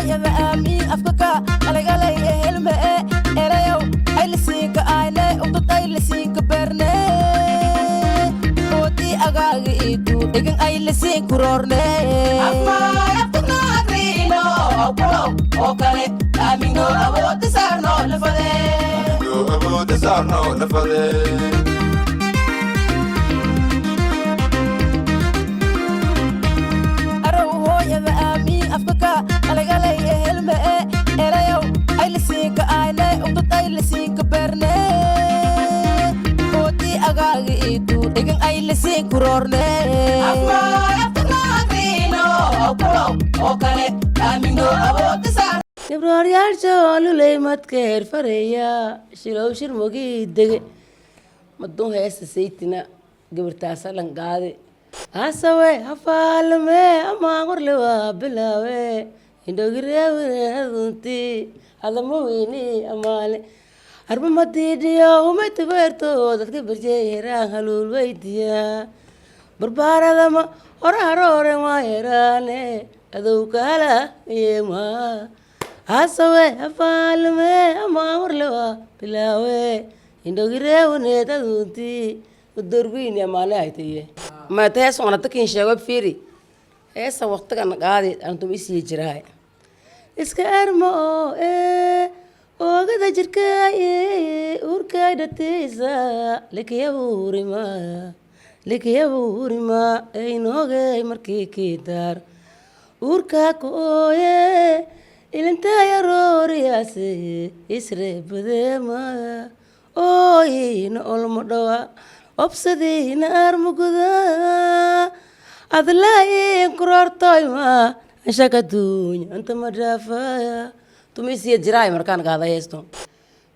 Hooyada aamiin afkaka alagalay ehelme e erayow aylisiinka ayne ugdad aylisiinka beerne oodii agaaga iidu dhigan aylisiin kuroorne. Oo kale aamino awoodda saarno lafade. Awoodda saarno lafade. Arow hooyada aamiin afkaka alagalay ehelme e erayow aylisiinka ayne ugdad aylisiinka beerne oodii agaaga iidu dhigan aylisiin kuroorne. Ibraaryaalshooluley madkeer fareya shilow shirmogii dege maduun heesta saytina gabirtaasa dhanqaade hasawe hafaalame amaaqorle waa bilaawe indhogireewine hadunti hadama weyni amaale arba madiidhiyo umaytabeerto dadka berjeeraan haluul weydiya barbaaradama hore harooren waa yaraane adowkaala yeema hasawe hafaalame amaaqorle waa bilaawe indhogireewineed adunti udorbiini amaale haytaye mata heesan wana takin sheego fiiri heesan waqtigan qaadi antum isii jirahay iska erma oo ee oogada jirkaaye uurkaay dhatiisa likiyabuurima likiyabuurima aynoogey markii kiidaar uurkaa ku ooye ilintaay arooriyaase isreebadeema ooyina olmo dhawa obsadiina armuguda adlaayin kuroortoyma anshakaduunya anta madhaafaya tumisiya jiraay markaan qaada heesto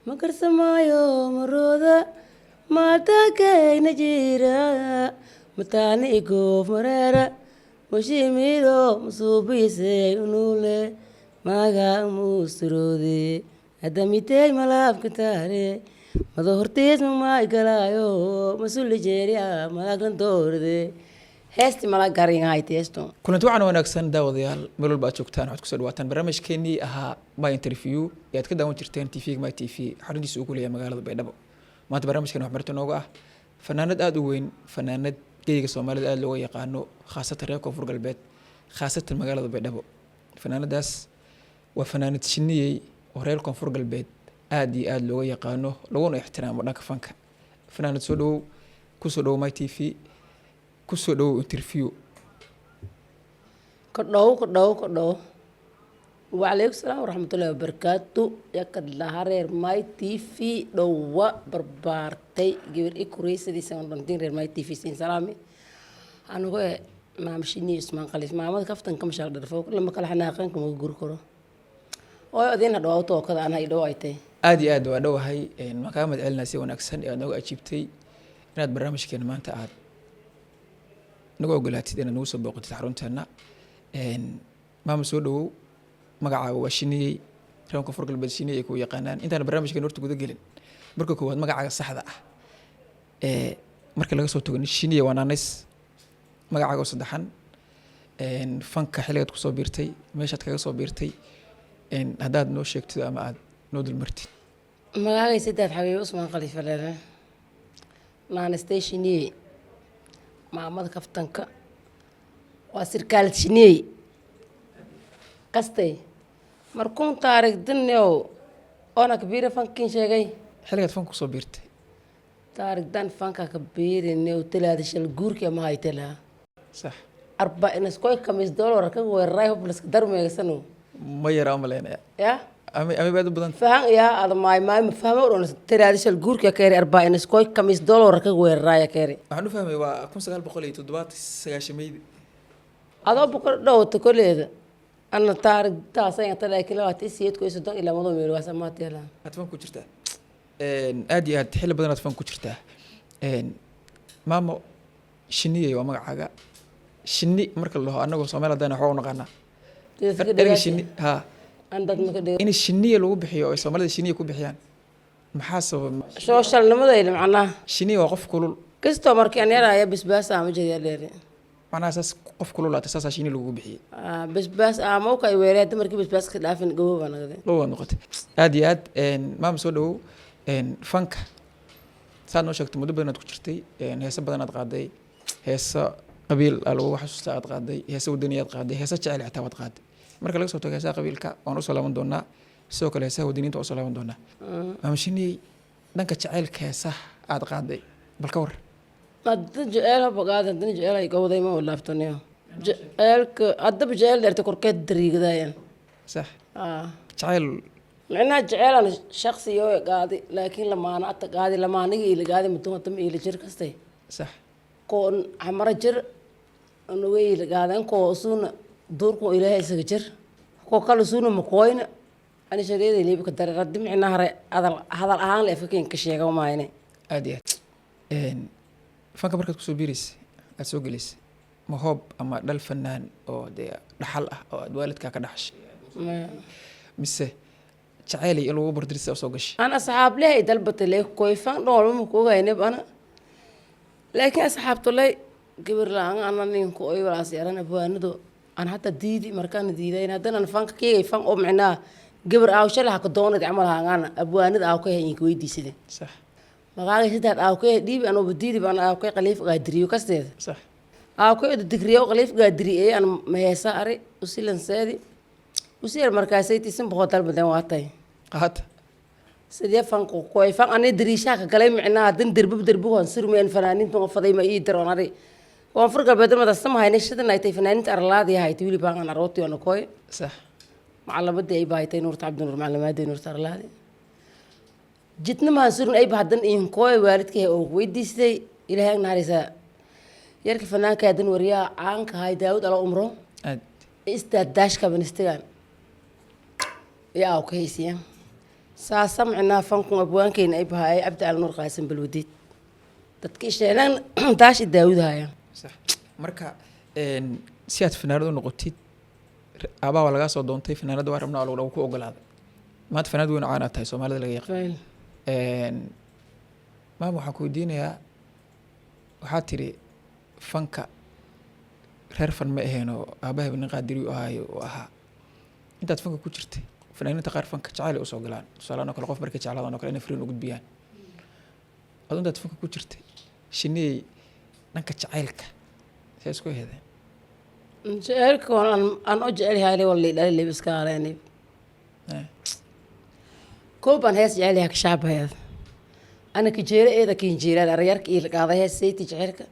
ma karsamaayo marooda maataakayna jira mataani igoof mareera mushimiiro musuubiisey unuule maaga muusuroode adamitey malaabka taare mado hortiis mamaay galaayo masuli jeeriya malaaglan doorde heesti mala garingahayti heesto. Kulanti waxaan wanaagsan daawadayaal, meel walba aad joogtaan, waxaad kusoo dhawaataan barnaamijkeenii ahaa My Interview ee aad ka daawan jirteen TV-ga My TV xaruntiisa uu ku leeyahay magaalada Baydhabo. Maanta barnaamijkan wax marti nooga ah fanaanad aada u weyn, fanaanad geyga Soomaalida aada looga yaqaano, khaasatan reer Koonfur Galbeed, khaasatan magaalada Baydhabo. Fanaanadaas waa fanaanad Shiniyey oo reer Koonfur Galbeed aada iyo aada looga yaqaano laguna ixtiraamo dhanka fanka. Fanaanad, soo dhawow, kusoo dhawow My TV, kusoo dhawow interview. Ka dhow, ka dhow, ka dhow. Wacalaykum salaam waraxmatullahi wabarakaatu. Yakad laha reer My TV dhowa barbaartay gabar i kureysadiisa dhantiin reer My TV siin salaami. Anigu e maama Shini Usmaan Khaliif, maamada kaftanka mashaal dharfo lama kala xanaaqanka maga guri karo ooy odin hadhow tookada anaa i dhow ay tahay. Aada iyo aad waa dhowahay. Waan kaaga mahad celinaa si wanaagsan ee aad nooga ajiibtay inaad barnaamijkeena maanta aad nagu ogolaatid inaad nagu soo booqatid xarunteena. Maama, soo dhawow. Magacaaga waa Shiniyey, reer Koonfur Galbeed Shiniyey ay ku yaqaanaan. Intaan barnaamijkeena horta guda gelin, marka koowaad magacaaga saxda ah ee marka laga soo tago Shiniyey waa naanays, magacaaga oo saddexan, fanka xilligaad kusoo biirtay, meeshaad kaga soo biirtay, haddaad noo sheegtid ama aad noo dulmartid. Magaagay saddex Xabiibo Usmaan Khaliif aleele, naanastay Shiniyey, maamada kaftanka waa sirkaal Shiniyey kastay markuun taarigdaneow oona kabiira fankin sheegay. Xilligaad fanka kusoo biirtay. Taarigdan fanka kabiirineow talaada shal guurki ama haytelaa. Sax. Arba inaskoy kamis dollar ka weeraray hublaska darmeegsano. Ma yaraa umaleynaya. Ya. Ama baad u badan. Fahan yaa ada maay maay ma fahmo dhon talaada shal guurki keeri arba inaskoy kamis dollar ka weeraray keeri. Waxaan u fahmay waa 1970 sagaashameydii. Adoo boqol dhowta koleeda ana taarig taas ayaan talaa kila waati siyeed ko 30 ilaa madoo meel waas amaatela. Aad fan ku jirtaa aad iyo aad xilli badan aad fan ku jirtaa. Maamo Shiniyey waa magacaaga. Shinni marka la dhaho anagoo Soomaali haddana waxba u naqaanaa ereyga shinni ha andad maka dhigo. In shiniya lagu bixiyo oo ay Soomaalida shiniya ku bixiyaan maxaa sababa? Sooshalnimadayda macnaha. Shiniya waa qof kulul. Kastoo markii an yaraya bisbaas ama jeediya dheeri. Macnaha saas qof kululaatay, saasaa Shini lagugu bixiyey. Ah, basbaas aamowka ay weelay hadda markii basbaas ka dhaafin gabow baa nagday. Dhow waad noqotay, aad iyo aad. Maama, soo dhawow. Fanka saad noo sheegtay muddo badan aad ku jirtay, heese badan aad qaaday, heese qabiil aa lagu xasuusta aad qaaday, heese wadani aad qaaday, heese jecel xitaa waad qaaday. Marka laga soo tago heesaha qabiilka waan usoo laaban doonaa, sidoo kale heesaha wadaniinta waan usoo laaban doonaa. Maama Shiniyey, dhanka jaceylka heesaha aad qaaday bal ka war. Hadda jeceel haba qaadi, haddana jeceel ay gowday ma laaftaniyo jeceelka haddaba jeceel dheerta korkeed dariigadayan. Sax. Ah. Jaceyl. Micnaha jeceel aan shaksi yoo qaadi, laakiin lamaana ata qaadi, lamaaniga ila qaadi muddo hadda ma ila jir kastay. Sax. Koo xamara jir nuga ila qaadan, koo usuuna duurku ilaahay isaga jir, koo kale usuuna makooyna ani shareeda liiba ka daray raddi. Micnaha hore hadal hadal ahaan la afka ka sheega maayne. Aad iyo aad. Fanka markaad kusoo biiraysay, aad soo gelaysay, ma hoob ama dhal fanaan oo dee dhaxal ah oo aad waalidkaa ka dhaxashay, mise jaceylay in lagu bardirisa soo gashay? An asxaab lehay dalbatay le koyfan dhan walba makuogayneb ana, laakiin asxaabtolay gabar la-aan ana ninku oy walaas yaran abwaanado aan hata diidi markaana diidayn haddana an fanka keegay fan oo micnaha gabar aaw shalay haka doonad camal haangaana abwaanada aaw ka hayin weydiisade. Sax. Magaagay sidaad aaw ka dhiibi anuba diidi baan aaw ka Qaliif Gaadiriyo kasteeda. Sax. Aaw ka digriyo Qaliif Gaadiri ee an maheesa ari usilanseedi usiyar markaasay tisin boqol dalbaden waa tay. Qaata. Sidee fanku koy fan ani dariishaha ka galay micnaha hadan derbab derbigoon surmeen fanaaniinta on faday ma ii daroon ari koonfur galbeed madasama hayna shidan ay tay fanaaniinta arlaadi haytay wili baan an arooti ona koy. Sax. Macalamadii ay baaytay Nuurta Cabdinuur, macalamaadii Nuurta arlaadi jidna mahan surun ay bahdan in koy waalidkay oo weydiistay Ilaahay ag naxariisa yarka fanaanka hadan wariyaa caanka hay Daawud ala umro. Aad. Istaad daashka banistigan yaa ka haysiya saasa micnaa fankun abwaankeyna ay bahaayay Cabdi Cali Nuur Qaasim Balwadiid dadka isheenaan daashi Daawud haya. Sax. Marka si aad fanaanad u noqotid, aabaha waa lagaa soo doontay, fanaanadda waa rabnaa oo lagu ku ogolaaday. Maanta fanaanad weyn oo caan aad tahay, Soomaalida laga yaqaan. Maama, waxaan ku weydiinayaa, waxaad tiri fanka reer fan ma aheen oo aabahayba nin qaadiri u ahaayo oo ahaa. Intaad fanka ku jirtay, fanaaniinta qaar fanka jacayl ay usoo galaan, tusaalahan oo kale qof markay jeclaadaan oo kale inay fariin u gudbiyaan. Adu intaad fanka ku jirtay, Shiniyey, dhanka jacaylka see isku hedeen? Jecelka waan aan u jecel yahay wala dhalay lebiska aleen. Koob baan hees jecel yahay ka shaabaheed ana kajeelo eeda kinjeelaal aryarka ila qaaday hees seyti jecelka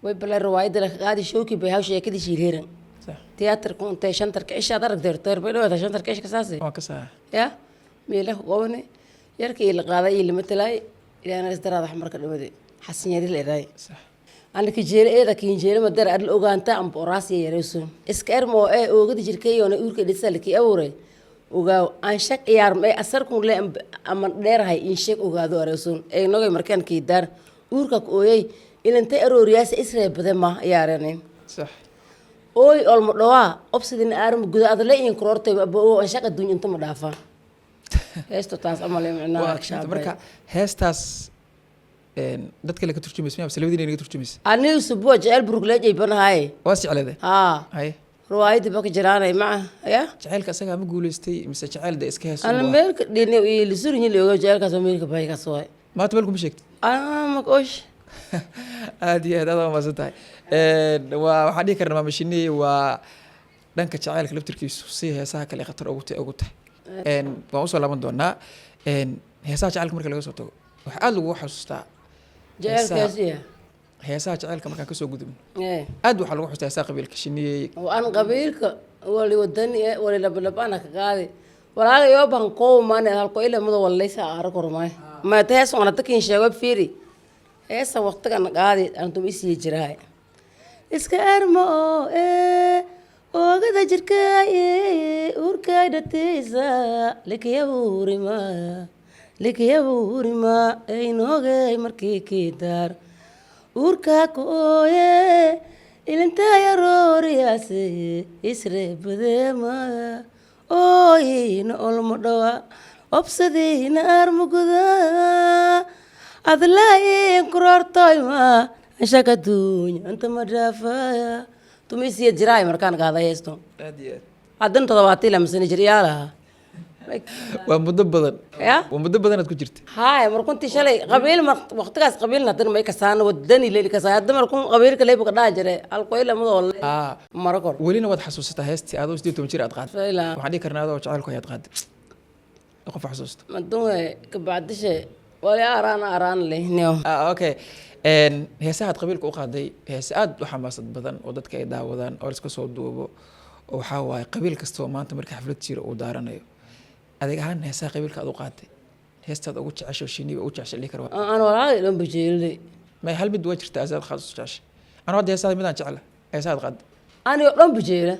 way balay riwaayadda la qaadi shooki bay hawsha sheekadii shiilheeran. Sax. Tiyaatarku intay shantarka cisha aad aragtay teer bay dhawaata shantarka cisha kasaase. Waan ka saa. Ya meela ku qabane yarka ila qaaday ila matalaay ilaana isdaraada xamarka dhawade Xasan yari la eray. Sax. Ana kajeelo eeda kinjeelo madar adla ogaanta amba oraasiya yarayso iska ermo ee oogada jirkayona uurka dhisa laki abuuray ogaaw aan shak ciyaar ma asarkun le ama dheerahay in sheeg ogaado araysoon ee nogay markaan kiidaar uurka ku ooyay ilantay arooriyaasa isreebade ma yaarane. Sax. Ooy olmo dhawaa obsidin aarma guda adle in korortay aba oo aan shaq adduun inta ma dhaafa heesto taas amale micnaha. Waa marka heestaas dad kale ka turjumaysa miyaa mise labadiina naga turjumaysa? Anigu subuwa jecel burugleej ay banahay. Waa si jecleede. Haa. Haye. Riwaayadii baka jiraanay maca ya. Jacaylka isagaa ma guuleystay mise jacayl de iska hees? Ana meelka dhine ilisurinyi looga jecelkaas oo meelka bay ka soo Maanta meel kuma sheegtid. Ah, makosh. Aad iyo aad aad umahadsan tahay. Waa waxaan dhihi karnaa Maama Shinii waa dhanka jacaylka laftirkiisu si heesaha kale khatar ugu tahay. Waan usoo laaban doonaa. Heesaha jacaylka marka laga soo tago, waxaa aad lagu xasuustaa Jecelkaas iya. Heesaha jacaylka markaan kasoo gudubno, ee aad waxaa lagu xustaa heesaha qabiilka, Shiniyey. Aan qabiilka wali wadani eh wali labalabana ka qaadi walaaga yoo ban koow maane halko ila mudo walaysa aara kormay ma taas wana takin sheego fiiri heesa waqtigan qaadi antum isii jiraay iska armo ee oogada jirkaaye uurkay dhatiisa likayabuurima likayabuurima aynoogay markii kiidaar uurkaa ku ooye ilintay arooriyaase isreebadeema ooyina olmo dhawa obsadiina armuguda adlaayin kuroortoyma. Anshakaduunya anta madhaafaya tumisiya jiraay markaan qaaday heesto. Aad iyo aad. Haddana 72 sano jir yaalaha. Waa muddo badan. Ya. Waa muddo badanaad ku jirta. Haay, markuntii shalay qabiil mar waqtigaas qabiilna haddana may kasaano wadani leeli kasaa hadda markun qabiilka leybu ka dhaha jire alkoylamadoo maro kor. Welina waad xasuusataa heestii adoo 18 jir aad qaaday? Fayla. Waxaan dhihi karnaa adoo jacaylku ayaad qaaday, qof xasuusta. Maduhe kabacdishe wali araan araan lehneo. Okay. Heesaha aad qabiilka u qaaday, heese aad u xamaasad badan oo dadka ay daawadaan oo la iska soo duubo, oo waxaa waaye qabiil kastoo maanta marka xaflad jiro uu daaranayo. Adig ahaan heesaha qabiilka aad u qaaday, heestaad ugu jecesho shiniba ugu jecesha dhihi kara Aan walaagay dhan bajeelay. May, hal mid waa jirta asaad khaas u jecesha. Anu hadda heesaha midaan jecla heesaha aad qaaday. Anigoo dhan bajeela.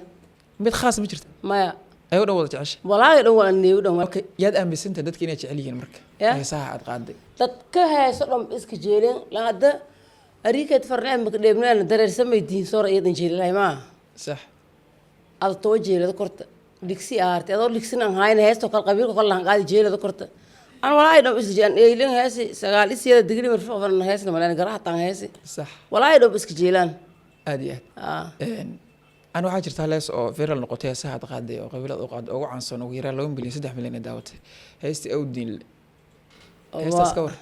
Mid khaas ma jirta? Maya. Ayagoo dhan wada jecesha. Walaagay dhan waa neew dhan. Okay, yaad aaminsantahay dadka inay jecel yihiin marka Ya. heesaha aad qaaday? Dadka heeso dhan iska jeelen lan hadda ariikeed farnaa maka dheebnaan dareersamay diin soora iyadan jeelilahay maa. Ada toba jeelada korta dhigsi aartay adoo dhigsin aan hayna heesto kale qabiilka kale lahan qaadi jeelada korta aan walaahi dhan iska jeelan eylin heesi sagaal isiyada digri marfiq farna heesna maleen garaha taan heesi. Walaahi dhan iska jeelaan. Aad iyo aad. Ana waxaa jirta hal hees oo viral noqotay heesaha aad qaaday oo qabiilada u qaaday, ugu caansan, ugu yaraan 2 milyan, 3 milyan ay daawatay, heestii Awdiinle. Heestaas ka war.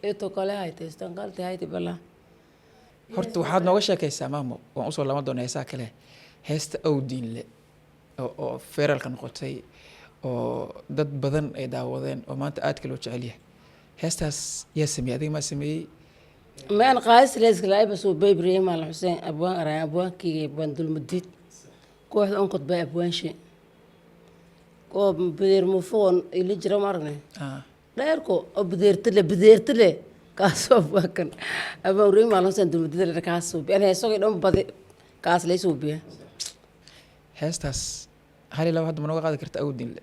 Ito kale hayte heestan kalte hayte bala. Horta waxaad nooga sheekaysaa, maamo, waan usoo laaban doonaa heesaha kale, heesta Awdiinle oo viralka noqotay oo dad badan ay daawadeen oo maanta aadka loo jecel yahay. Heestaas yaa sameeyey? Adiga maa sameeyey? Maan qaadis leeska laayba soo bay Ibrahim Al Xuseen abwaan araan abwaankeyga abwaan dulmadiid kooxda onkod bay abwaanshe oo badeer mufoon ila jira ma aragnay. Dheerko oo badeertile badeertile kaasoo abwaankan abwaan Ibrahim Al Xuseen dulmadiid le kaas soo bi an heesogay dhan badi kaas lay soo biya. Heestaas hal iyo laba hadda ma nooga qaadi karta, Awdiinle?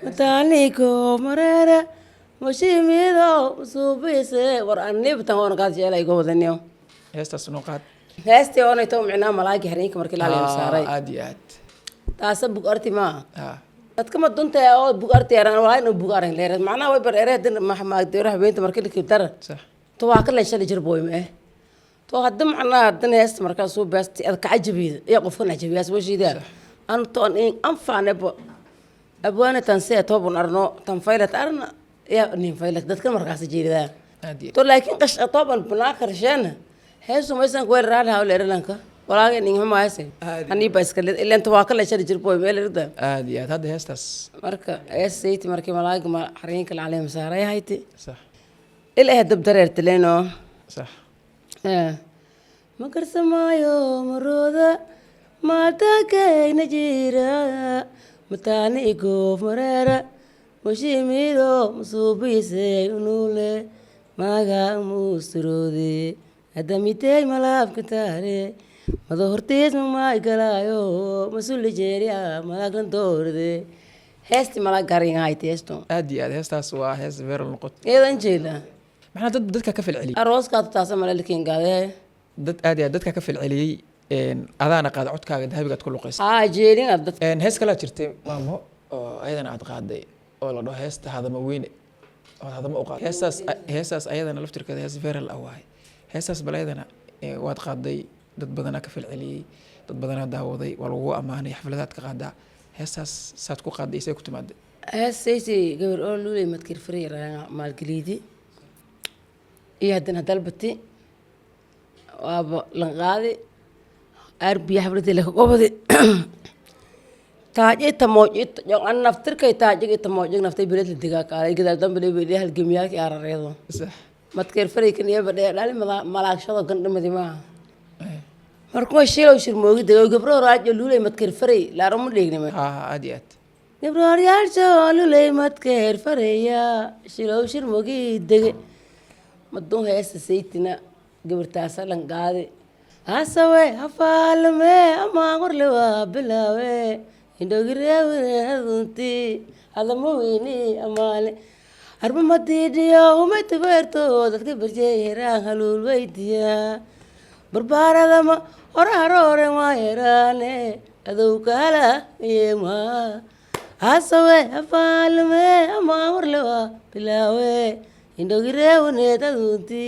Mataaniko mareere mashimido suubise war anibtan oona kaas jeelay iga wadaniyo. Heestaas noo qaad. Heestii oonay too micnaa malaagi hareenka markii la saaray. Aad iyo aad. Taasa bug arti maa. Dadka ma dunta oo bug arti yaran waa inuu bug arin leer macnaha way bar erey din maxmaagdeero habeenta markii la dara to waa ka leesha jir booy ma to hadda macnaha haddan heesta markaa soo baasti ad ka cajabiida iyo qofkan cajabiyaas washiida an to an in anfaane bo abwaana tan see toban arno tan faylat arna ya nin faylat dadka markaas jeeridaa. Aad iyo. To laakiin qash toban banaa karsheena heesu maysan kuweel raali hawle eralanka walaaga nin xumaayse. Aad Anii ba iska leed ileen to waa ka leesha jir booy meel erda. Aad iyo aad. Hadda heestaas. Marka heestayti markii malaaga ma xariinka la caleem saaray hayti. Ilaa dab dareertileeno. Ma karsamaayo marooda maataakayna jira mataani igoof mareera mushimido musuubise unuule maga musuroode adamitey malaabka taare mado hortiis mamaigalaayo masuli jeeriya malaaglan doorde heesti malaag garin hayti heesto. Aad iyo aad, heestaas waa hees viral noqotay. Iyadan jeela. Maxaa dad dadka ka falceliyey? Arooskaatu taasa malalikin gaadee. Dad aad iyo aad dadka ka falceliyey. Adaana qaada, codkaaga dahabigaad ku luqaysay. Aa, jeelin ad dadka. Hees kalaa jirtay, maamo, oo ayadana aad qaaday oo la dhaho heesta Hadama Weyne ood Hadama u qaaday. Heestaas ayadana laftirkeeda hees viral ah waaye. Heestaas bal ayadana waad qaaday, dad badanaa ka falceliyey, dad badanaa daawaday, waa lagugu ammaanay, xafladaad ka qaadaa. Heestaas saad ku qaaday, isay ku timaaday? Heestayti gabar oo luuley madkir fariira maalgeliidi iyo haddana dalbati waaba lanqaadi arbiya xafladii laka qobadi taaji tamooj an naftirkay taajig tamoojig naftay bilad la digaa kaalay gadaal dambe leebeli halgamiyaalkii arareedo. Madkeer faraykan iyo badhee dhali malaagshado gandhamadi maaha. Markuu shiilow shirmoogi dego gabro raajo luuley madkeer faray laaruma dheegnima. Ha ha, aad iyo aad. Gabrooryaasho luley madkeer faraya shilow shirmogi dege madun heesta saytina gabartaasa lanqaade hasawe hafaalame amaan warle waa bilaawe indhogireewine hadunti hadama weyni amaale arba madiidhiyo umaytabeerto dadka barjeeraan haluul weydiya barbaaradama hore haroore waayeraane adowkaala yema hasawe hafaalame amaan warle waa bilaawe indhogireewneed adunti.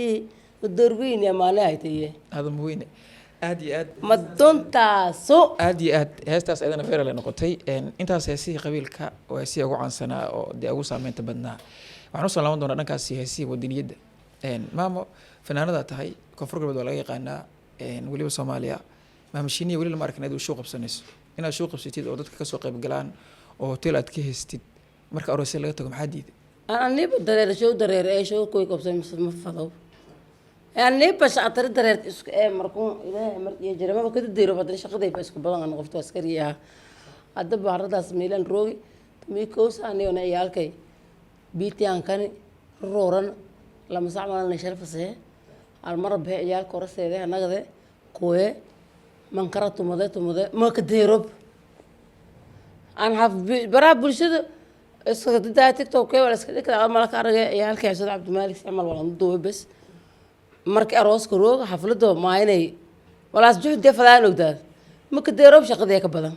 Madoorweyn amaane haytaye. Aadam weyne, aad iyo aad. Madontaaso. Aad iyo aad, heestaas ayadana viral ay noqotay. Intaas heesihii qabiilka oo heesihii ugu caansanaa oo dee ugu saameynta badnaa. Waxaan usoo laaban doonaa dhankaasi heesihii wadaniyadda. Maamo, fanaanada tahay, Koonfur Galbeed waa laga yaqaanaa, weliba Soomaaliya. Maamo Shiniya weli lama arkin inaad show qabsanayso, inaad show qabsatid oo dadka kasoo qayb galaan oo hotel aad ka heystid marka aroosya laga tago. Maxaa diiday? Aniba dareer show dareer ee show koy qabsay mise ma fadow. Aniba shactari dareer isku ee markuu Ilaahay markii jira maba kada deero badan, shaqaday ba isku badan. Aan qofto askari ah hadda baaradaas meelan roogi tumi koos aniyona iyaalkay biitiyan kani rooran lama sac malan sharfasee al mar bee iyaalka horaseede anagade kooye mankara tumade tumade ma ka deerob. Aan haf baraha bulshada iska dadaa, TikTok wala iska dhigta malaka aragay ciyaalka Xuseen Cabdimaalik camal wala duubay bes. Markii arooska rooga xafladoo maaynay walaas juhdi fadaan ogdaad ma ka deeroob, shaqadee ka badan.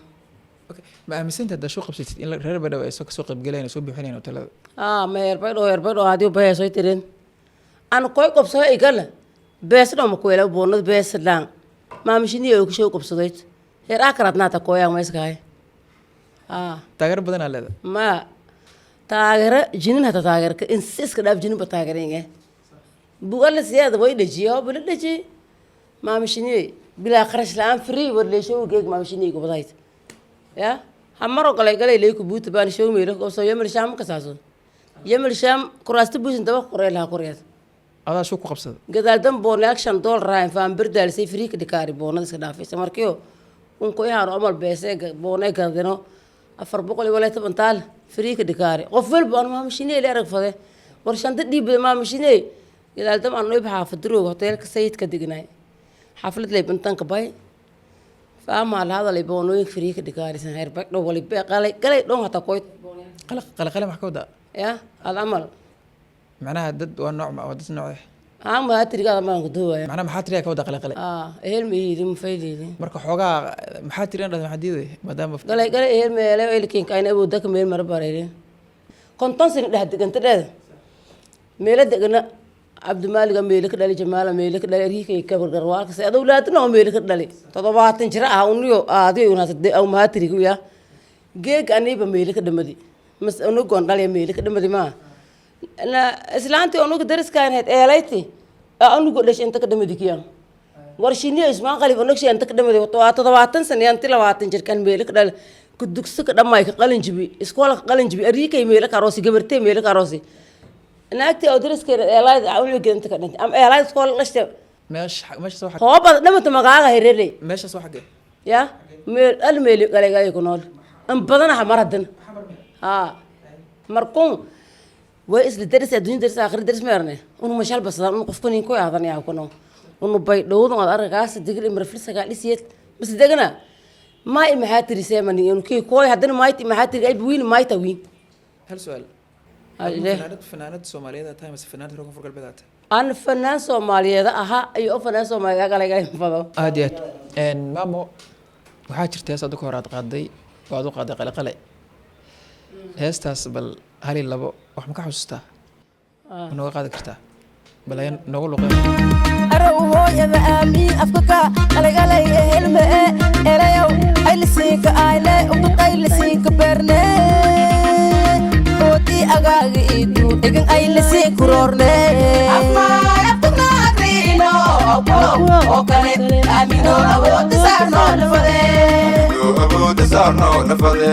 Okay, ma aaminsanta haddaa show qabsatid in reer Baydhabo ay soo kasoo qayb galayaan oo soo buuxinayaan hotelada? Ah, ma heerbaydho heerbaydho hadii baheesoy tireen an koy qobsado igala beesdho ma kuwela boonad beesdhaan maamishiniya oo kusoo qobsadoyd heer akaraadnaata koyaan mayskahay ah. Taageero badanaa leedahay. Ma taageero jinin hata taageerka insi iska dhaaf jininba taageeringe bugala siyaada way dhajiye oo bula dhaji maamishiniye bilaa qarash la-aan free warleesho geeg maamishiniye gobadayd ya hamaro galay galay leeku buuta baan show meelo oo yemal shaam ka saaso yemal shaam kuraasta buusin daba qoreel ha qoreed. Adaa show ku qabsada. Gadaal dan boonay $5 raayn faan birdaalisay free ka dhikaari boonada iska dhaafaysa markiyo un ku ihaano amal beesee boonay gadino 410 taal free ka dhikaari. Qof walba aan maamushinee la arag fade war shanta dhiibada maamushinee. Gadaal dan aan noib xaafadiroog hoteelka Sayidka degnay xaaflad lay bantanka bay faamaa la hadalay boonooyinka free ka dhikaarisan heer bagdho wali bee qalay galay dhon hata koy. Qala qala qala, maxaa ka wadaa? Ya al amal. Macnaha dad waa nooc ma waa dad nooc? Aan mahaa tirigaada malan ku duubaya. Macnaha maxaa tiriyaa ka wadaa qala qala? Ah, ehel ma ihidi mafaydeydi. Marka xoogaa maxaa tiri dhahda, maxaa diiday maadaama galay galay ehel meele elkinka ayna awoodda ka meel mara bareereen 50 sano dhex deganta dheeda meelo degana Cabdimaaliga meelo ka dhali, Jamaala meelo ka dhali, Ariikay kabargarwaalkase adowlaadna oo meelo ka dhali 70 jira ah uniyo aadiyo unasade aw mahaatirigu ya geeg aniiba meelo ka dhamadi mas unugoon dhaliya meelo ka dhamadi maa na islaantii unuga dariskaan hayd eelayti unugo dhashay inta ka dhamadi kiya war shiniyo Ismaan Qalif unugshi inta ka dhamadi waa 70 sano yanti 20 jirkan meelo ka dhali ku dugsi ka dhammaay ka qalin jibi iskoola ka qalin jibi Ariikay meelo ka aroosi gabartay meelo ka aroosi naagtii oo dariskeeda eelayd unugeeda inta ka dhintay ama eelayd iskoola dhashtay. Meeshaas waa hoobada dhamata magaaga hererey. Meeshaas waa xaggee? Ya meel al meeli galay galay ku nool in badanaha mar haddana haa markuun way isla daris adduunya daris aakhira daris meerne unu mashal basadaan unu qofku nin ku aadan yaa ku nool unu bay dhowdan aad aragaas digil imra fil sagaal isiyeed mas degana maay maxaa tirisee mani unu kii kooy haddana maayti maxaa tiri ay wiin maayta wiin. Hal su-aal. Ile. Fanaanad Soomaaliyeed aad tahay mise fanaanad reer Koonfur Galbeed aad tahay? Aan fanaan Soomaaliyeed ahaa iyo o fanaan Soomaaliyeed galay galay fado. Aad iyo aad. Maamo, waxaa jirta hees adda ka hor aad qaaday oo aad u qaaday qale qale. Heestaas bal hal iyo labo wax ma ka xasuustaa? Ma nooga qaadi kartaa? Bal ayaa noogu luqeen. Arow hooyada aamiin afka ka qalgalay ehelme erayow aylisiinka ayle ugdad aylisiinka beerne ooti agaaga iidu dhigan aylisiin kuroorne. Yo awoodda saarno nafade.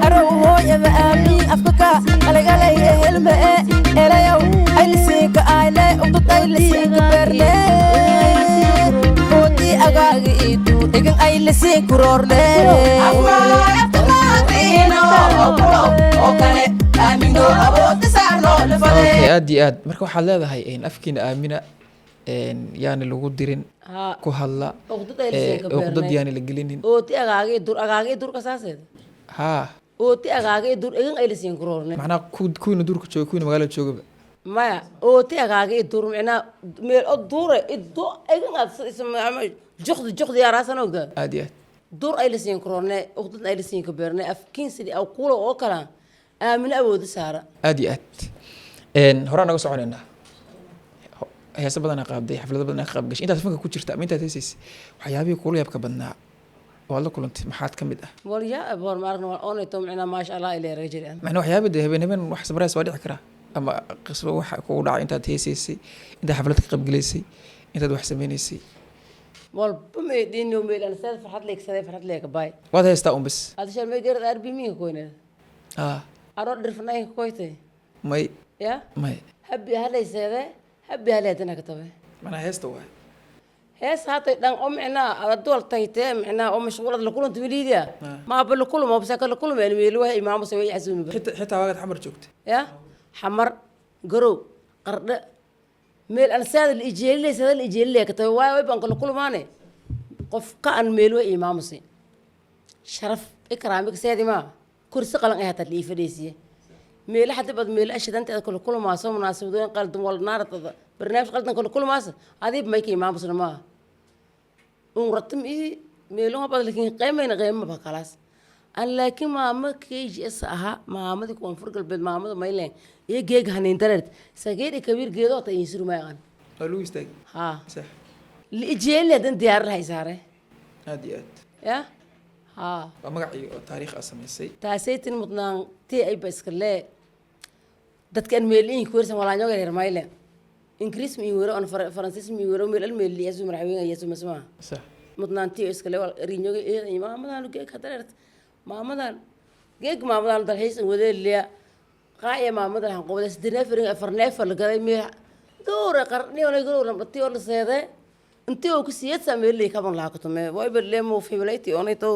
Arow hooyada aamiin afka ka qalgalay ehelme erayow aylisiinka ayle ugdad aylisiinka beerne ooti agaaga iidu dhigan aylisiin kuroorne. Okay, aad iyo aad. Marka waxaad leedahay afkiina aamina, yaani lagu dirin ku hadla. Uqdad aylisiinka uqdad beerne. Yaani la gelinin. Ooti agaaga idur agaaga idur kasaaseed. Haa. Ooti agaaga idur egan aylisiin kuroorne. Macnaha kuwiina duurka jooga, kuwiina magaalada joogaba. Maya, ooti agaaga idur micnaa meel o duure idu egan aad juqdi juqdi yaaraasan ogdaa. Aad iyo aad. Dur aylisiin kuroorne uqdad aylisiin ka beerne afkiin sidii aw kuula oo kala. Aamino awooda saara. Aad iyo aad. Horaan naga soconaynaa. Heese badanaa qaabday, xaflado badanaa ka qayb gashay. Intaad fanka ku jirta ama intaad heesaysay, waxyaabihii kuula yaabka badnaa oo aad la kulantay maxaad ka mid ah? Wal yaa boor ma aragna, wal oonayto micnaa, maasha Allah, ilaa raga jiraan. Macnaa waxyaaba dee habeen habeen wax surprise waa dhici karaa, ama qisbo waxa kugu dhacay intaad heesaysay, intaad xaflad ka qayb galaysay, intaad wax sameynaysay. Walba ma dhino meel aan seed farxad leegsaday, farxad leega baay. Waad heystaa un bas. Hada shal may garad arbi minka koyne. Ah. Aroo dhirfanaynka koyte. May. Ya. May. Habi halayseede, habi halay hadana ka tabe. Macnaa heesta waay. Hees haatay dhan oo micnaa ada duwal tagtee, micnaa oo mashquulad la kulanta weliidia. Maaba la kulmo basaka la kulmo aan meelo wax imaamo soo way xasuumiba. Xitaa waagaad Xamar joogtay? Ya, Xamar, Garow, Qardhe, meel aan saada la ijeelilay, saada la ijeelilay ka tabe, waayo way baan kala kulmaane qofka aan meel way imaamuse sharaf ikraamik seedi maa kursi qalan ay hataa la ii fadhiisiye meelo hadda bad meelo ashidanta aad kala kulmaaso munaasabadooyin qaldan wal naaratada barnaamij qaldan kala kulmaas adiib mayka imaamusna maaha un ratim ii meelo bad, laakiin qiimayna qiimo ba kalaas an, laakiin maama KGS ahaa, maamadii Koonfur Galbeed, maamada mayleen iyo geega haniin dareert sageedhi kabiir geedoo ta iin surmayaqan. Waa lagu istaagay. Haa. Sax. La ijeeli hadan diyaar lahay saare. Aad iyo aad. Ya, haa. Waa magac iyo oo taariikh aad samaysay. Taasaytin mudnaan tii ayba iska lee dadka an meel in kuwersan walaanyoga reer mayle Ingiriis ma in wero on Faransiis ma in wero meel al meel liyasu madaxweyne yesu masmaa. Sax. Mudnaantii iska lee rinyoga ee maamadan geeg hadareert, maamadan geeg, maamadan dalxiis wadeeliya qaaya, maamadan han qobada sidii neefar afar neefar la gaday meel dowra qarni oo garow lamti oo la seede intii oo ku siyad sameeyay kaban laha ku tume way badle muufilayti onayto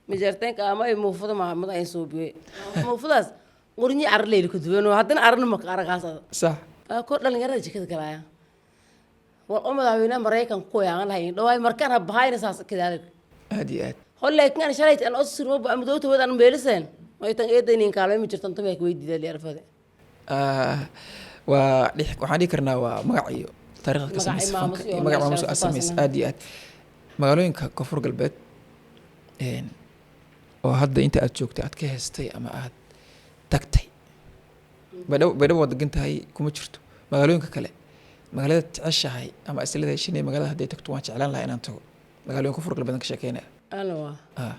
mijarteenka ama ay muufada maamada ay soo biyay muufadaas qurnyi arleyl ku duwan oo haddana arna ma aragaas. Sax. Kor dhalinyarada jikada galaya war oo madaxweynaha Maraykanka ku yaagan lahayn dhawaay markaan habahayna saas kadaalik. Aad iyo aad. Hol laakiin aan shalayt aan osurmo ba madowta wad aan meeliseen way tan eedaynin kaalmay ma jirtan tumay ku weydiidaa li arfade. Waa waxaan dhihi karnaa waa magac iyo taariikhda ka magac samaysay maamus fanka iyo iyo magac maamus meeshaas aad samaysay. taasna. Aad iyo aad. Magaalooyinka Koonfur Galbeed oo hadda inta aad joogtay aad ka heestay ama aad tagtay, Baydhabo, Baydhabo waad degan tahay, kuma jirto magaalooyinka kale, magaalada jeceshahay ama isleedahay shinay magaalada hadday tagto waan jeclaan lahaa inaan tago, magaalooyinka Koonfur Galbeed aan ka sheekeynaya? Ana waa ah.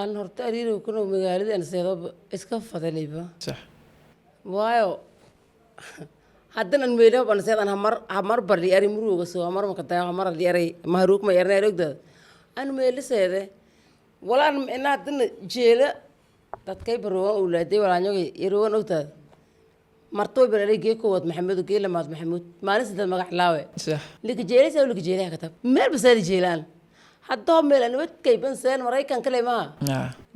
Aan horta ariirow kunow magaalada aan seedoba iska fadalayba. Sax. Waayo haddan aan meelo ban seed aan hamar hamar barli ari muruga soo hamar ma kataa hamar li ari maharuuk ma yarna arogdad aan meelo seede walaan ina haddan jeela dadkay baroogan awlaaday walaanyoga yaroogan ogtaad martooy baralay gee koowaad Maxamed, gee lamaad Maxamuud, maalin saddeed magac laawe. Sax. Lika jeelaysa lika jeelaya katab meel basaadi jeelaan haddoo meel aan wadkay ban seen Maraykan kale maa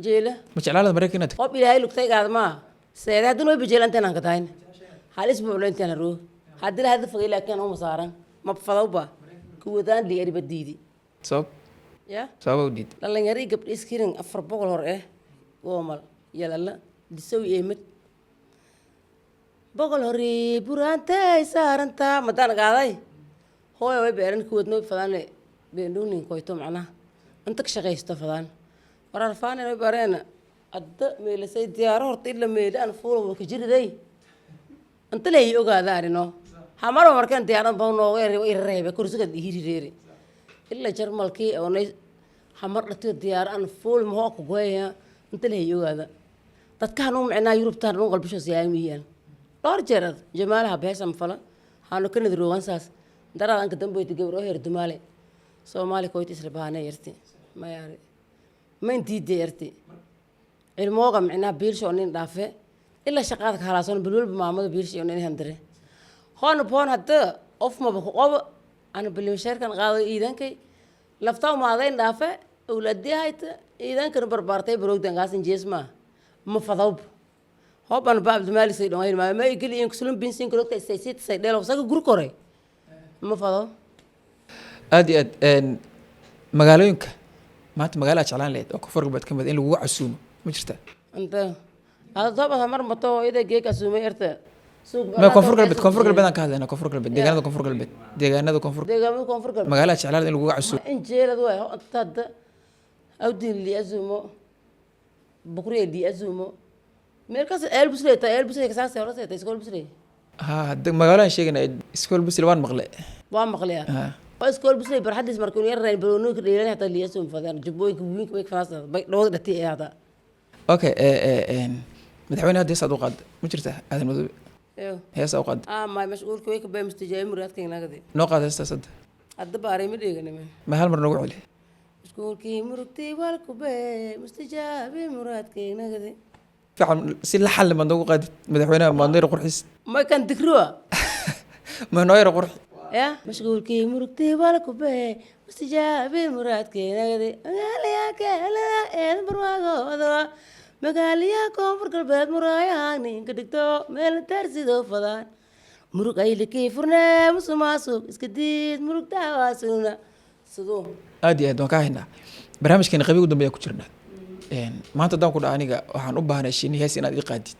jeela. Ma jeclaan lahayd Maraykan inaad tagto? Qof Ilaahay lugtay gaad maa seede haddana way bajeela intaan aan ka tahayn hal isbuuc la intaan roo haddii la hadda fogay, laakiin uma saaran ma fadawba kuwadaan li ariba diidi. Sabab? Ya. Sababa u diid? Dhalinyaro iyo gabdho iskirin 400 hor eh goomal yalala disow eemad boqol hore buraantay saarantaa madaan qaaday hooyo way beeran kuwadno fadaane beendhuunin koyto macnaha inta ka shaqaysto fadaan warar faane way bareena adda meelasay diyaaro horta ila meele aan fuulo ka jiriday inta leey ogaada arino hamaro markaan diyaaran baa nooga reebe kursiga hirireere ila Jarmalkii oonay hamar dhatiyo diyaar aan fuul mahoo ku goya inta leey ogaada dadka hanuu micnaa Yurubta hanuu qalbisho siyaamiyaan dhowr jeer jamaalaha beesam fala hanu kanad roogan saas daraad anka damboyta gabar oo heer dumaale Soomaali koyta isla baahane yarti mayaari mayn diide yarti cilmooga micnaa biilsho nin dhaafe ilaa shaqaada ka halaasoon bilwalba maamada biilsho nin handire hoona boon hadda of maba ku qobo ana bilimisheerkan qaado iidankay laftaa maadayn dhaafe awlaadii hayta iidankana barbaartay barogdan kaasin jeesmaa ma fadawb hoban ba Abdulmalik say dhon hilmaa ma igeli in kusulun binsin kulogta say say dhelo saga gur koray ma fadaw. Aad iyo aad. Magaalooyinka maanta magaala aad jeclaan lahayd oo Koonfur Galbeed ka mid ah in lagugu casuumo ma jirtaa? Inta hada toba mar mato ida geek asuumay erta suuq. Ma Koonfur Galbeed, Koonfur Galbeed aan ka hadlaynaa, Koonfur Galbeed, deegaanada Koonfur Galbeed, deegaanada Koonfur. Deegaamada Koonfur Galbeed. Magaala aad jeclaan lahayd in lagugu casuumo. In jeelad waay inta hadda awdin li azumo bukriya li azumo. Meel kas eel Busley ta eel Busley kasaas hore ta iskool Busley. Ha, magaalaan sheeganay, iskool Busley waan maqle. Waa maqlaya. Ha. Waa iskool Busley barxadiis markuu yar reen baroonoyinka dheelan hataa liyaasuun fadaan jubbooyinka wiinka way fadaas bay dhowda dhati ee hada. Okay, madaxweyne hadda heesaad u qaad ma jirta, Aadan Madoobe? Eyo. Heesaa u qaad. Ah, may mashquulka way ka bay mustajaab muraadka nagadi. Noo qaad heestaas hadda. Hadda baaray ma dheeganime. Ma hal mar noogu celi. Mashquulkii murugtay walkube mustijaabi muraadkay nagadi. Fiican, si la xalli maad noogu qaadid madaxweynaha, maad noo yara qurxis. May kan digruwa. Ma noo yara qurxi. Ya mashquulkii murugtay walkube mustijaabi muraadkay nagadi, magaalayaa keelada eedan barwaagooda, magaalayaa Koonfur Galbeed muraayaha ninka dhigto meel taarsidoo fadaan murug aylikii furnee musumaasuq iska diid murugtaawaasununa siduu. Aad iyo aad waan ka haynaa. Barnaamijkeena qaybihi ugu dambeeya ku jirnaa. Maanta haddaan ku dhaha aniga waxaan u baahnay shini hees inaad ii qaadid,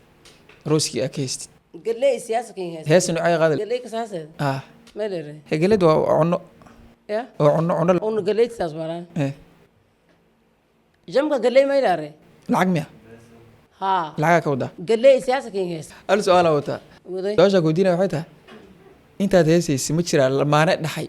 arooskii aad ka heystid. Galey siyaasa kin hees. Hees noocee qaadi? Galey kasaaseed. Ah. Meelere. Hegeled waa cunno. Ya. Waa cunno, cunno. Una galey saas maraan. Eh. Jamka galey maylare. Lacag miya? Haa. Lacagaa ka wadaa. Galey siyaasa kin hees. Hal su-aalaa wataa. Waday. Su-aashaa ku weydiinaya waxay tahay, intaad heesaysa ma jiraa lamaane dhaxay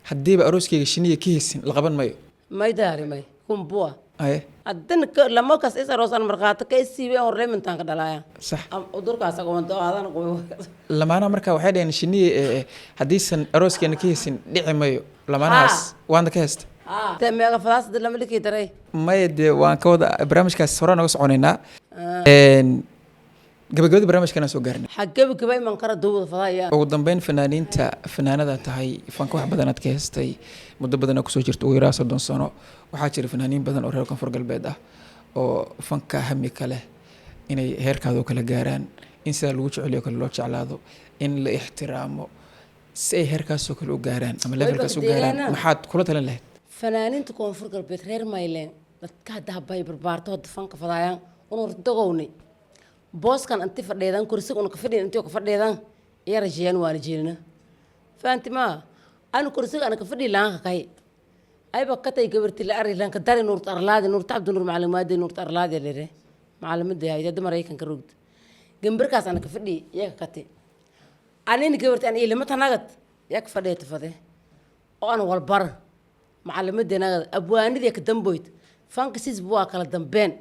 haddiiba arooskeyga shiniya ka heesin la qaban mayo? May daari may kumbua. Aye. Haddana lama kas is aroosan markhaati ka isiibeen horey mintaan ka dhalaaya. Sax. Udurkaas aqoonto aadan qoy. Lamaanaha marka waxay dhaheen shiniya haddiisan arooskeena ka heesin dhici mayo, lamaanahaas waana ka heesta. Te meeqa fadaas lama likii daray. Maya, dee waan ka wada barnaamijkaas hore nooga soconaynaa. Gabagabada barnaamijkanaan soo gaarnay. Xaggabi gabay mankara duubada fadaaya. Ugu dambeyn, fanaaniinta, fanaanada tahay, fanka wax badanaad ka heestay, muddo badanaa kusoo jirta, ugu yaraa 30 sano. Waxaa jira fanaaniin badan oo reer Koonfur Galbeed ah oo fanka hami ka leh inay heerkaada oo kale gaaraan, in sidaa lagu jeceliyo kale loo jeclaado, in la ixtiraamo, si ay heerkaasoo kale u gaaraan ama levelkaas u gaaraan, maxaad kula talin lahayd? Fanaaniinta Koonfur Galbeed reer Mayleen, dadka hadda habay barbaarto hadda fanka fadaayaan unur dagowni booskan inti fadheedan kursiga una ka fadhiyan intii ka fadheedan iya rajeyaan waana jeelina fahanti maa anu kursiga ana ka fadhi laanka kay ayba katay gabarti la ari lanka dari Nuurta Arlaadi, Nuurta Cabdi Nuur macalimaadi, Nuurta Arlaadi lere macalimada hayada Maraykanka rogd gambarkaas ana ka fadhi iya ka kati anina gabarti an ilama tanagad yaa ka fadheeta fade oo aan walbar macalimadeenagad abwaanidii ka damboyd fanka sisba waa kala dambeen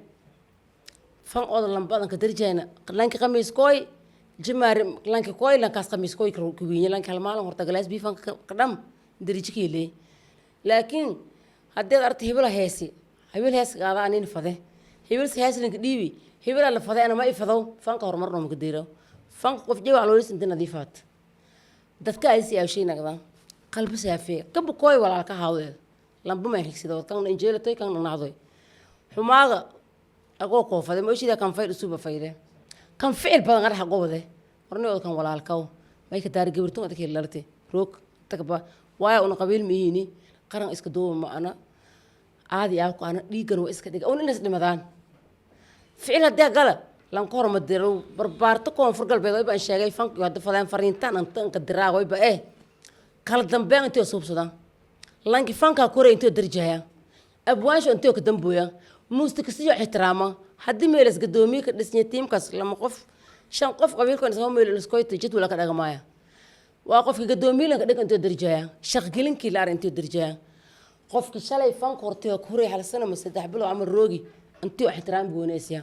fan ooda lambadan ka darjayna lanki qamiis kooy jimaari lanki kooy lankaas qamiis kooy kuwiinye lanki halmaalan horta galaas bii fanka ka dham darijo kiiley. Laakiin haddaad aragta hebela heesi, hebel hees qaada anina fade, hebelse hees linka dhiibi hebelaa la fade ana ma i fadow fanka horumar nooma ka deeraw. Fanka qof jawac loolis inta nadiifaat dadka ay siyaashay nagdaan qalbi saafee kaba kooy walaalka haawdeed lamba ma xigsida kan injeelatoy kan nacdoy xumaaga agoo koofade ma oshida kan fayl usuba fayde kan ficil badan qarax gobode warni od kan walaalkaw may ka daari gabartun adka larte roog tagba waayo una qabiil mihiini qaran iska duuba ma ana caadi ah ku ana dhiigan waa iska dhiga un inas dhimadaan ficil haddii gala lanka horma diro. Barbaarto Koonfur Galbeed wayba aan sheegay fanki hadda fadaan fariintaan anta inka diraa wayba kala dambeyn intoo suubsadaan lanki fankaa kore intoo darjahaya abwaansho intoo ka dambooya muustikasiyo ixtiraama haddii meelas gadoomiye ka dhisnya tiimkaas lama qof shan qof qabiilkan isma meel iskoyta jadwala ka dhagamaaya waa qofka gadoomiye lanka dhig intoo darjahaya shaqgelinkii la ar intoo darjahaya qofki shalay fanka hortay kuray hal sano ma 3 bilo ama roogi intoo ixtiraam goonaysiya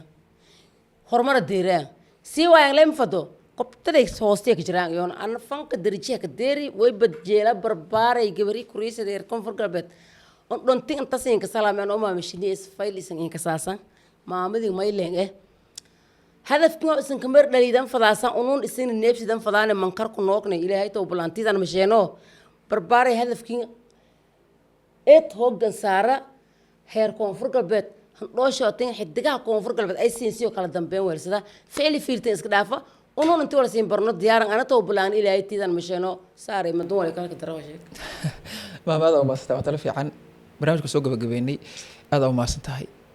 horumar deeraa sii waayaan lema fado qobtaday hoostee ka jiraan iyoon ana fanka darijiha ka deeri way badjeela barbaaray gabari kuriisada reer Koonfur Galbeed on dhonti intas inka salaameen oo maama shini is fayl isan inka saasan maamadii mayleen hadafkin oo isan kamar dhaliidan fadaasan unuun isin neebsidan fadaane mankar ku noognay Ilaahay tow balantiidan masheeno barbaaray hadafkin eed hoggan saara heer Koonfur Galbeed handhoosho tin xidigaha Koonfur Galbeed ay siin siyo kala dambeyn weelsada ficli fiirtan iska dhaafa unuun intii wala siin barno diyaaran ana tow balaan Ilaahay tiidan masheeno saaray madun wala kala darawa sheeg. Maama, aad umahadsan tahay, waa talo fiican. Barnaamijka soo gabagabeynay, aad umahadsan tahay.